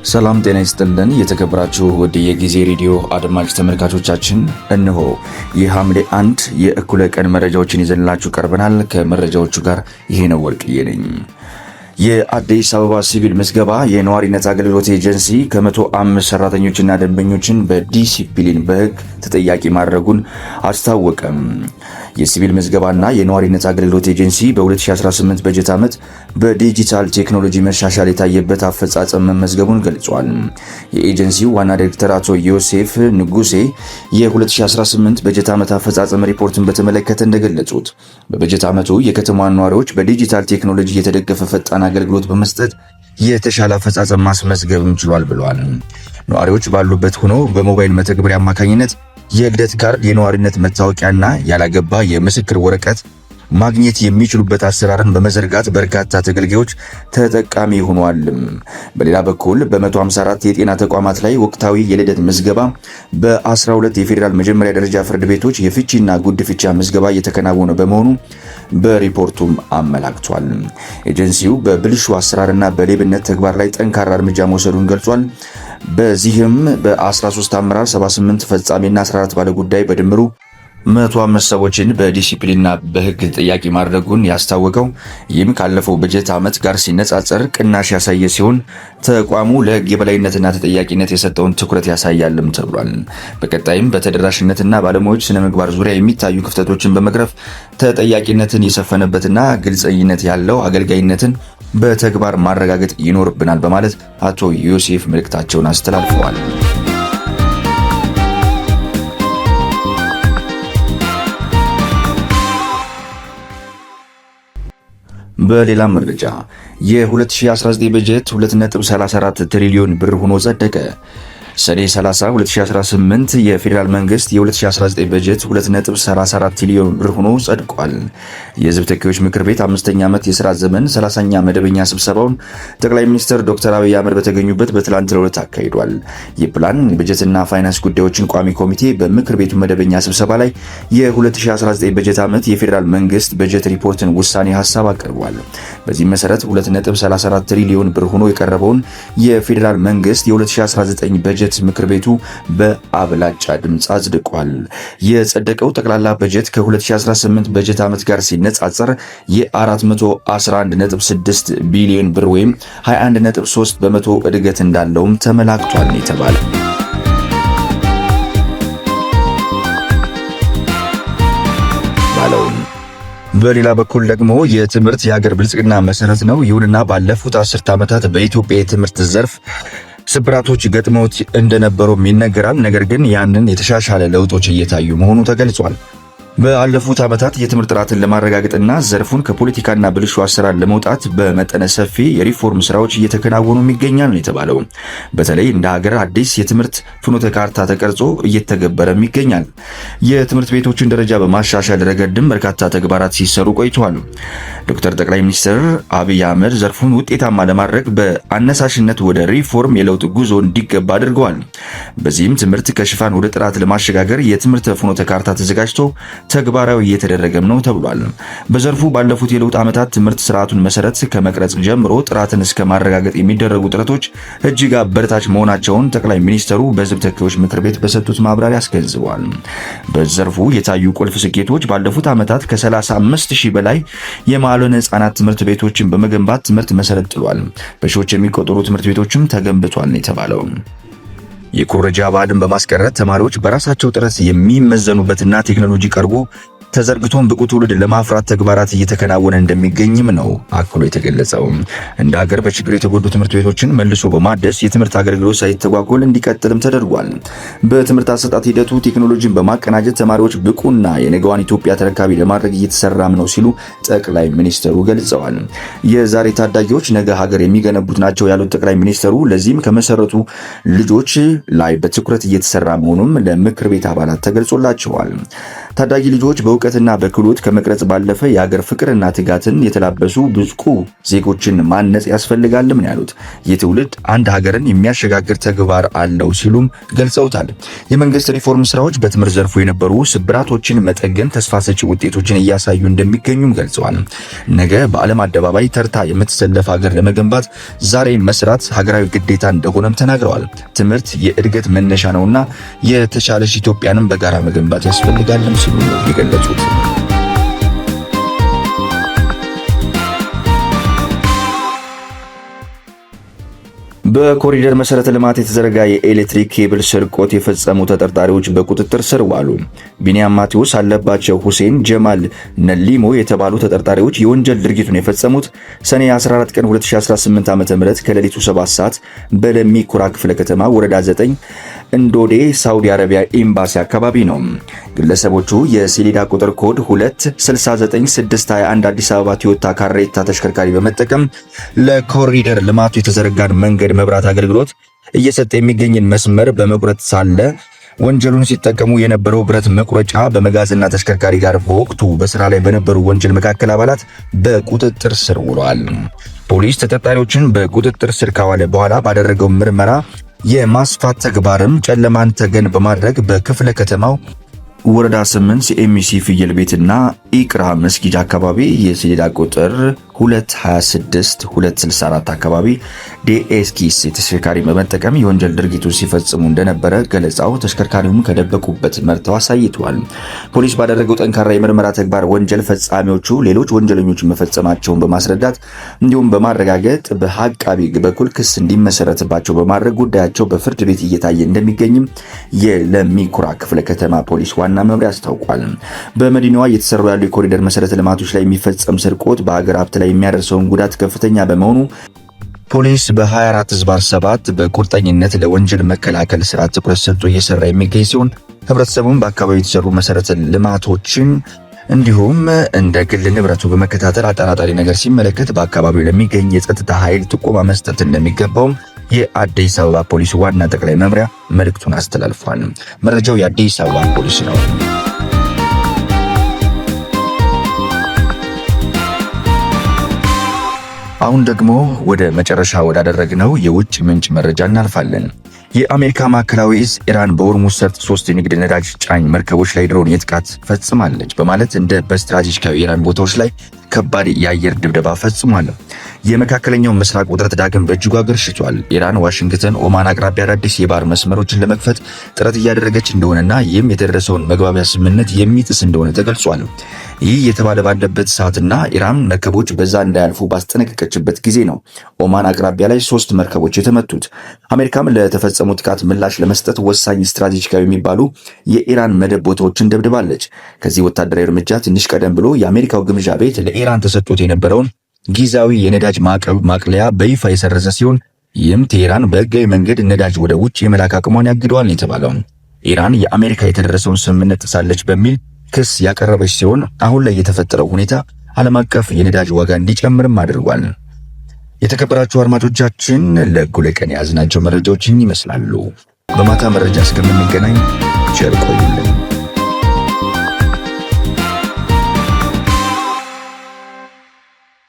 ሰላም ጤና ይስጥልን። የተከበራችሁ ውድ የጊዜ ሬዲዮ አድማጭ ተመልካቾቻችን፣ እነሆ የሐምሌ 1 የእኩለ ቀን መረጃዎችን ይዘንላችሁ ቀርበናል። ከመረጃዎቹ ጋር ይሄነው ወርቅዬ ነኝ። የአዲስ አበባ ሲቪል ምዝገባ የነዋሪነት አገልግሎት ኤጀንሲ ከ105 ሰራተኞችና ደንበኞችን በዲሲፕሊን በሕግ ተጠያቂ ማድረጉን አስታወቀም። የሲቪል ምዝገባና የነዋሪነት አገልግሎት ኤጀንሲ በ2018 በጀት ዓመት በዲጂታል ቴክኖሎጂ መሻሻል የታየበት አፈጻጸም መመዝገቡን ገልጿል። የኤጀንሲው ዋና ዳይሬክተር አቶ ዮሴፍ ንጉሴ የ2018 በጀት ዓመት አፈጻጸም ሪፖርትን በተመለከተ እንደገለጹት በበጀት ዓመቱ የከተማዋን ነዋሪዎች በዲጂታል ቴክኖሎጂ የተደገፈ ፈጣን አገልግሎት በመስጠት የተሻለ አፈጻጸም ማስመዝገብም ችሏል ብለዋል። ነዋሪዎች ባሉበት ሆነው በሞባይል መተግበሪያ አማካኝነት የልደት ካርድ፣ የነዋሪነት መታወቂያና ያላገባ የምስክር ወረቀት ማግኘት የሚችሉበት አሰራርን በመዘርጋት በርካታ ተገልጋዮች ተጠቃሚ ሆኗል። በሌላ በኩል በ154 የጤና ተቋማት ላይ ወቅታዊ የልደት ምዝገባ፣ በ12 የፌዴራል መጀመሪያ ደረጃ ፍርድ ቤቶች የፍቺና ጉድፍቻ ምዝገባ እየተከናወነ በመሆኑ በሪፖርቱም አመላክቷል። ኤጀንሲው በብልሹ አሰራርና በሌብነት ተግባር ላይ ጠንካራ እርምጃ መውሰዱን ገልጿል። በዚህም በ13 አመራር፣ 78 ፈጻሚና 14 ባለጉዳይ በድምሩ 105 ሰዎችን በዲሲፕሊንና በሕግ ተጠያቂ ማድረጉን ያስታወቀው፣ ይህም ካለፈው በጀት ዓመት ጋር ሲነጻጸር ቅናሽ ያሳየ ሲሆን ተቋሙ ለሕግ የበላይነትና ተጠያቂነት የሰጠውን ትኩረት ያሳያልም ተብሏል። በቀጣይም በተደራሽነትና ባለሙያዎች ስነ ምግባር ዙሪያ የሚታዩ ክፍተቶችን በመቅረፍ ተጠያቂነትን የሰፈነበትና ግልጸኝነት ያለው አገልጋይነትን በተግባር ማረጋገጥ ይኖርብናል በማለት አቶ ዮሴፍ መልእክታቸውን አስተላልፈዋል። በሌላ መረጃ የ2019 በጀት 2.34 ትሪሊዮን ብር ሆኖ ጸደቀ። ሰኔ 30 2018 የፌዴራል መንግስት የ2019 በጀት 2.34 ትሪሊዮን ብር ሆኖ ጸድቋል። የህዝብ ተወካዮች ምክር ቤት አምስተኛ ዓመት የስራ ዘመን 30ኛ መደበኛ ስብሰባውን ጠቅላይ ሚኒስትር ዶክተር አብይ አህመድ በተገኙበት በትላንትናው ዕለት አካሂዷል። የፕላን በጀትና ፋይናንስ ጉዳዮችን ቋሚ ኮሚቴ በምክር ቤቱ መደበኛ ስብሰባ ላይ የ2019 በጀት ዓመት የፌዴራል መንግስት በጀት ሪፖርትን ውሳኔ ሀሳብ አቅርቧል። በዚህም መሰረት 2.34 ትሪሊዮን ብር ሆኖ የቀረበውን የፌዴራል መንግስት የ2019 በጀት ምክር ቤቱ በአብላጫ ድምፅ አጽድቋል። የጸደቀው ጠቅላላ በጀት ከ2018 በጀት ዓመት ጋር ሲነጻጸር የ411.6 ቢሊዮን ብር ወይም 21.3% እድገት እንዳለውም ተመላክቷል የተባለ ባለው። በሌላ በኩል ደግሞ የትምህርት የሀገር ብልጽግና መሰረት ነው። ይሁንና ባለፉት 10 ዓመታት በኢትዮጵያ የትምህርት ዘርፍ ስብራቶች ገጥመውት እንደነበሩም ይነገራል። ነገር ግን ያንን የተሻሻለ ለውጦች እየታዩ መሆኑ ተገልጿል። ባለፉት ዓመታት የትምህርት ጥራትን ለማረጋገጥና ዘርፉን ከፖለቲካና ብልሹ አሰራር ለመውጣት በመጠነ ሰፊ የሪፎርም ስራዎች እየተከናወኑ ይገኛል ነው የተባለው። በተለይ እንደ ሀገር አዲስ የትምህርት ፍኖተ ካርታ ተቀርጾ እየተገበረም ይገኛል። የትምህርት ቤቶችን ደረጃ በማሻሻል ረገድም በርካታ ተግባራት ሲሰሩ ቆይተዋል። ዶክተር ጠቅላይ ሚኒስትር አብይ አህመድ ዘርፉን ውጤታማ ለማድረግ በአነሳሽነት ወደ ሪፎርም የለውጥ ጉዞ እንዲገባ አድርገዋል። በዚህም ትምህርት ከሽፋን ወደ ጥራት ለማሸጋገር የትምህርት ፍኖተ ካርታ ተዘጋጅቶ ተግባራዊ እየተደረገም ነው ተብሏል። በዘርፉ ባለፉት የለውጥ ዓመታት ትምህርት ስርዓቱን መሰረት ከመቅረጽ ጀምሮ ጥራትን እስከ ማረጋገጥ የሚደረጉ ጥረቶች እጅግ አበረታች መሆናቸውን ጠቅላይ ሚኒስትሩ በሕዝብ ተወካዮች ምክር ቤት በሰጡት ማብራሪያ አስገንዝበዋል። በዘርፉ የታዩ ቁልፍ ስኬቶች ባለፉት ዓመታት ከ35 ሺህ በላይ የመዋዕለ ሕጻናት ትምህርት ቤቶችን በመገንባት ትምህርት መሰረት ጥሏል። በሺዎች የሚቆጠሩ ትምህርት ቤቶችም ተገንብቷል ነው የተባለው። የኩረጃ ባህልን በማስቀረት ተማሪዎች በራሳቸው ጥረት የሚመዘኑበትና ቴክኖሎጂ ቀርቦ ተዘርግቶን ብቁ ትውልድ ለማፍራት ተግባራት እየተከናወነ እንደሚገኝም ነው አክሎ የተገለጸው። እንደ ሀገር በችግር የተጎዱ ትምህርት ቤቶችን መልሶ በማደስ የትምህርት አገልግሎት ሳይተጓጎል እንዲቀጥልም ተደርጓል። በትምህርት አሰጣጥ ሂደቱ ቴክኖሎጂን በማቀናጀት ተማሪዎች ብቁና የነገዋን ኢትዮጵያ ተረካቢ ለማድረግ እየተሰራም ነው ሲሉ ጠቅላይ ሚኒስትሩ ገልጸዋል። የዛሬ ታዳጊዎች ነገ ሀገር የሚገነቡት ናቸው ያሉት ጠቅላይ ሚኒስትሩ ለዚህም ከመሰረቱ ልጆች ላይ በትኩረት እየተሰራ መሆኑም ለምክር ቤት አባላት ተገልጾላቸዋል። ታዳጊ ልጆች በእውቀትና በክህሎት ከመቅረጽ ባለፈ የሀገር ፍቅርና ትጋትን የተላበሱ ብቁ ዜጎችን ማነጽ ያስፈልጋልም ነው ያሉት። ይህ ትውልድ አንድ ሀገርን የሚያሸጋግር ተግባር አለው ሲሉም ገልጸውታል። የመንግስት ሪፎርም ስራዎች በትምህርት ዘርፉ የነበሩ ስብራቶችን መጠገን ተስፋ ሰጪ ውጤቶችን እያሳዩ እንደሚገኙም ገልጸዋል። ነገ በዓለም አደባባይ ተርታ የምትሰለፍ ሀገር ለመገንባት ዛሬ መስራት ሀገራዊ ግዴታ እንደሆነም ተናግረዋል። ትምህርት የእድገት መነሻ ነውና የተሻለች ኢትዮጵያንም በጋራ መገንባት ያስፈልጋልም ሲሉ ነው የገለጹት። በኮሪደር መሰረተ ልማት የተዘረጋ የኤሌክትሪክ ኬብል ስርቆት የፈጸሙ ተጠርጣሪዎች በቁጥጥር ስር ዋሉ። ቢኒያም ማቴዎስ፣ አለባቸው ሁሴን፣ ጀማል ነሊሞ የተባሉ ተጠርጣሪዎች የወንጀል ድርጊቱን የፈጸሙት ሰኔ 14 ቀን 2018 ዓ.ም ከሌሊቱ 7 ሰዓት በለሚ ኩራ ክፍለ ከተማ ወረዳ 9 እንዶዴ ሳውዲ አረቢያ ኤምባሲ አካባቢ ነው። ግለሰቦቹ የሰሌዳ ቁጥር ኮድ 269621 አዲስ አበባ ቶዮታ ካሬታ ተሽከርካሪ በመጠቀም ለኮሪደር ልማቱ የተዘረጋን መንገድ መብራት አገልግሎት እየሰጠ የሚገኝን መስመር በመቁረጥ ሳለ ወንጀሉን ሲጠቀሙ የነበረው ብረት መቁረጫ በመጋዝና ተሽከርካሪ ጋር በወቅቱ በስራ ላይ በነበሩ ወንጀል መካከል አባላት በቁጥጥር ስር ውለዋል። ፖሊስ ተጠርጣሪዎችን በቁጥጥር ስር ካዋለ በኋላ ባደረገው ምርመራ የማስፋት ተግባርም ጨለማን ተገን በማድረግ በክፍለ ከተማው ወረዳ 8 ሲኤምሲ ፍየል ቤትና ኢቅራ መስጊድ አካባቢ የሰሌዳ ቁጥር 226 264 አካባቢ ዲኤስኪስ ተሽከርካሪ በመጠቀም የወንጀል ድርጊቱ ሲፈጽሙ እንደነበረ ገለጻው ተሽከርካሪውን ከደበቁበት መርተው አሳይተዋል። ፖሊስ ባደረገው ጠንካራ የምርመራ ተግባር ወንጀል ፈጻሚዎቹ ሌሎች ወንጀለኞች መፈጸማቸውን በማስረዳት እንዲሁም በማረጋገጥ በአቃቢ ሕግ በኩል ክስ እንዲመሰረትባቸው በማድረግ ጉዳያቸው በፍርድ ቤት እየታየ እንደሚገኝም የለሚ ኩራ ክፍለ ከተማ ፖሊስ ዋና መምሪያ አስታውቋል። በመዲናዋ እየተሰሩ ያሉ የኮሪደር መሰረተ ልማቶች ላይ የሚፈጸም ስርቆት በሀገር ሀብት ላይ የሚያደርሰውን ጉዳት ከፍተኛ በመሆኑ ፖሊስ በ24/7 በቁርጠኝነት ለወንጀል መከላከል ስራ ትኩረት ሰጥቶ እየሰራ የሚገኝ ሲሆን ህብረተሰቡም በአካባቢው የተሰሩ መሰረተ ልማቶችን እንዲሁም እንደ ግል ንብረቱ በመከታተል አጠራጣሪ ነገር ሲመለከት በአካባቢው ለሚገኝ የጸጥታ ኃይል ጥቆማ መስጠት እንደሚገባውም የአዲስ አበባ ፖሊስ ዋና ጠቅላይ መምሪያ መልእክቱን አስተላልፏል። መረጃው የአዲስ አበባ ፖሊስ ነው። አሁን ደግሞ ወደ መጨረሻ ወዳደረግነው የውጭ ምንጭ መረጃ እናልፋለን። የአሜሪካ ማዕከላዊ እዝ ኢራን በሆርሙዝ ሰርጥ ሶስት የንግድ ነዳጅ ጫኝ መርከቦች ላይ ድሮን የጥቃት ፈጽማለች በማለት እንደ በስትራቴጂካዊ የኢራን ቦታዎች ላይ ከባድ የአየር ድብደባ ፈጽሟል። የመካከለኛው ምስራቅ ውጥረት ዳግም በእጅጉ አገርሽቷል። ኢራን ዋሽንግተን ኦማን አቅራቢያ አዳዲስ የባህር መስመሮችን ለመክፈት ጥረት እያደረገች እንደሆነና ይህም የተደረሰውን መግባቢያ ስምምነት የሚጥስ እንደሆነ ተገልጿል። ይህ የተባለ ባለበት ሰዓትና ኢራን መርከቦች በዛ እንዳያልፉ ባስጠነቀቀችበት ጊዜ ነው ኦማን አቅራቢያ ላይ ሶስት መርከቦች የተመቱት። አሜሪካም ለተፈጸሙ ጥቃት ምላሽ ለመስጠት ወሳኝ ስትራቴጂካዊ የሚባሉ የኢራን መደብ ቦታዎችን ደብድባለች። ከዚህ ወታደራዊ እርምጃ ትንሽ ቀደም ብሎ የአሜሪካው ግምጃ ቤት ለኢራን ተሰጥቶት የነበረውን ጊዜያዊ የነዳጅ ማዕቀብ ማቅለያ በይፋ የሰረዘ ሲሆን ይህም ቴሄራን በህጋዊ መንገድ ነዳጅ ወደ ውጭ የመላክ አቅሟን ያግደዋል የተባለው። ኢራን የአሜሪካ የተደረሰውን ስምምነት ጥሳለች በሚል ክስ ያቀረበች ሲሆን አሁን ላይ የተፈጠረው ሁኔታ ዓለም አቀፍ የነዳጅ ዋጋ እንዲጨምርም አድርጓል። የተከበራችሁ አድማጮቻችን ለእኩለ ቀን የያዝናቸው መረጃዎች ይመስላሉ። በማታ መረጃ እስከምንገናኝ ቸር ቆዩ።